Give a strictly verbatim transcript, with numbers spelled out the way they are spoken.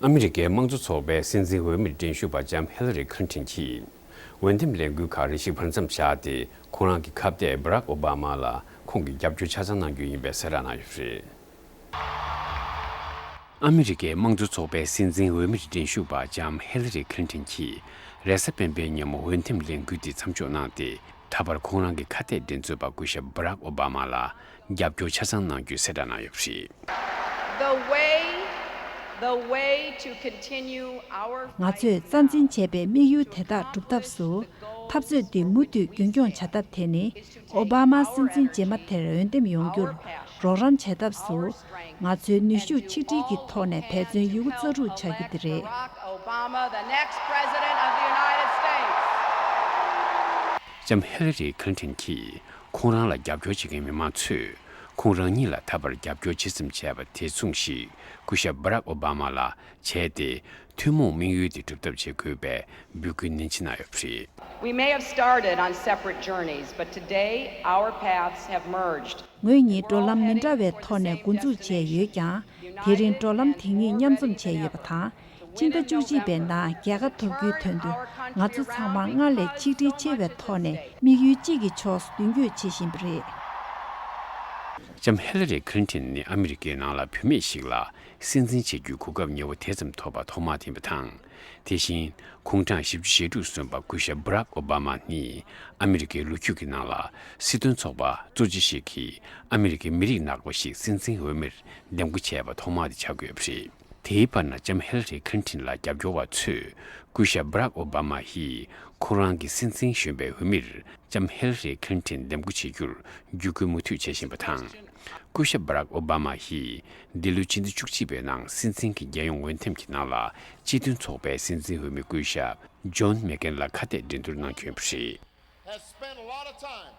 ཨ་མི་རི་ཀའི་དམངས་གཙོ་ཚོགས་པའི་སྲིད་འཛིན་འོས་མིར་འགྲན་ཞུགས་པ་ལྕམ་ཧི་ལ་རི་ཁི་ལིན་ཊོན་གྱིས། འོས་འདེམས་ལས་འགུལ་ཁག་རེ་ཞིག་བར་མཚམས་བཞག་སྟེ། ཁོང་རང་གི་ཁ་གཏད་བྷ་རག་ཨོ་བྷ་མ་ལ་ཁོང་གི་རྒྱབ་སྐྱོར་ཆ་ཚང་གནང་རྒྱུ་ཡིན་པའི་གསལ་བསྒྲགས་གནང་ཡོད་པ་རེད། ཨ་མི་རི་ཀའི་དམངས་གཙོ་ཚོགས་པའི་སྲིད་འཛིན་འོས་མིར་འགྲན་ཞུགས་པ་ལྕམ་ཧི་ལ་རི་ཁི་ལིན་ཊོན་གྱིས། རེས་གཟའ་སྤེན་པའི་ཉིན་མོ་འོས་འདེམས་ལས་འགུལ་དེ་མཚམས་འཇོག་གནང་སྟེ། ད་བར་ཁོང་རང་གི་ཁ་གཏད་འགྲན་རྩོད་པ་སྐུ་ཞབས་བྷ་རག་ཨོ་བྷ་མ་ལ་རྒྱབ་སྐྱོར་ཆ་ཚང་གནང་རྒྱུའི་གསལ་བསྒྲགས་གནང་ཡོད་པ་རེད། The way, the way to continue our ང་ཚོས་རྩ་འཛིན་བྱས་པའི་དམིགས་ཡུལ་དེ་དག་སྒྲུབ་ཐབས་སུ། འཐབ་རྩོད་འདི་མུ་མཐུད་རྒྱུན་འཁྱོངས་བྱ་ཐབས་དེ་ནི། ཨོ་བྷ་མ་སྲིད་འཛིན་རྗེས་མ་དེར་འོས་འདེམས་ཡོང་རྒྱུར་རོགས་རམ་བྱ་ཐབས་སུ། ང་ཚོའི་ནུས་ཤུགས་ཆིག་སྒྲིལ་གྱི་ཐོག་ནས་འབད་བརྩོན་ཡོད་རྒུ་རྩལ་སྤྲུགས་བྱ་རྒྱུ་དེ་རེད། Barack Obama, the next president of the United States. ལྕམ་ཧི་ལ་རི་ཁི་ལིན་ཊོན་གྱིས་ཁོང་རང་ལ་རྒྱབ་སྐྱོར་བྱེད་མཁན་མི་མང་ཚོས་ཁོང་རང་ཉིད་ལ་ད་བར་རྒྱབ་སྐྱོར་ཇི་ཙམ་བྱས་པ་དེ་མཚུངས་ཤིག་སྐུ་ཞབས་བྷ་རག་ཨོ་བྷ་མ་ལ་བྱས་ཏེ། ཐུན་མོང་དམིགས་ཡུལ་དེ་སྒྲུབ་ཐབས་བྱེད་དགོས་པའི་འབོད་སྐུལ་ནན་ཆེ་གནང་ཡོད་པ་རེད། We may have started on separate journeys, but today our paths have merged. ངོས་གཉིས་འགྲོ་ལམ་མི་འདྲ་བའི་ཐོག་ནས་འགོ་འཛུགས་བྱས་ཡོད་ཀྱང་། དེ་རིང་འགྲོ་ལམ་དེ་གཉིས་མཉམ་འཛོམས་བྱས་ཡོད་པ་དང་། ཕྱི་ཟླ་བཅུ་གཅིག་པའི་ནང་རྒྱལ་ཁ་ཐོབ་རྒྱུའི་དོན་དུ། ང་ཚོ་ཚང་མ་སྔར་ལས་ཆིག་སྒྲིལ་ཆེ་བའི་ཐོག་ནས་དམིགས་ཡུལ་གཅིག་གི་ཕྱོགས་སུ་མདུན་སྐྱོད་བྱེད་བཞིན་པ་རེད། ལྕམ་ཧི་ལ་རི་ཁི་ལིན་ཊོན་ནི་ཨ་མི་རི་ཀའི་ནང་ལ་བུད་མེད་ཞིག་ལ་སྲིད་འཛིན་བྱེད་རྒྱུའི་གོ་སྐབས་ཉེ་བོ་དེ་ཙམ་ཐོབ་པ་ཐོག་མ་དེ་ཡིན་པ་དང་། དེ་བཞིན་ཁོང་གྲངས་བཞི་བཅུ་ཞེ་དྲུག་སོན་པ་སྐུ་ཞབས་བྷ་རག་ཨོ་བྷ་མ་ནི་ཨ་མི་རི་ཀའི་ལོ་རྒྱུས་ཀྱི་ནང་ལ་སྲིད་དོན་ཚོགས་པ་གཙོ་ཆེ་ཞིག་གིས་ཨ་མི་རི་ཀའི་མི་རིགས་ནག་པོ་ཞིག་སྲིད་འཛིན་འོས་མིར་འདེམས་བསྐོ་བྱས་པ་ཐོག་མ་དེ་ཆགས་ཀྱི་ཡོད་པ་རེད། དེའི་བར་ན་ལྕམ་ཧི་ལ་རི་ཁི་ལིན་ཊོན་ལ་རྒྱབ་སྐྱོར་བ་ཚོས་སྐུ་ཞབས་བྷ་རག་ཨོ་བྷ་མ་ཡིས་ཁོང་རང་གི་སྲིད་འཛིན་གཞོན་པའི་འོས་མིར་ལྕམ་ཧི་ལ་རི་ཁི་ལིན་ཊོན་འདེམས་བསྐོ་བྱེད་རྒྱུར་བརྒྱུད་སྐུལ་མུ་མཐུད་བྱེད་བཞིན་པ་དང་། སྐུ་ཞབས་བྷ་རག་ཨོ་བྷ་མ་ཡིས་འདི་ལོའི་ཕྱི་ཟླ་བཅུ་གཅིག་པའི་ནང་སྲིད་འཛིན་གྱི་རྒྱལ་ཡོངས་འོས་འདེམས་ཀྱི་ནང་ལ་སྤྱི་མཐུན་ཚོགས་པའི་སྲིད་འཛིན་འོས་མི་སྐུ་ཞབས་ཇོན་མེག་ཀེན་ལ་ཁ་གཏད་འགྲན་བསྡུར་གནང་རྒྱུ་ཡིན་པ་རེད། Has spent a lot of time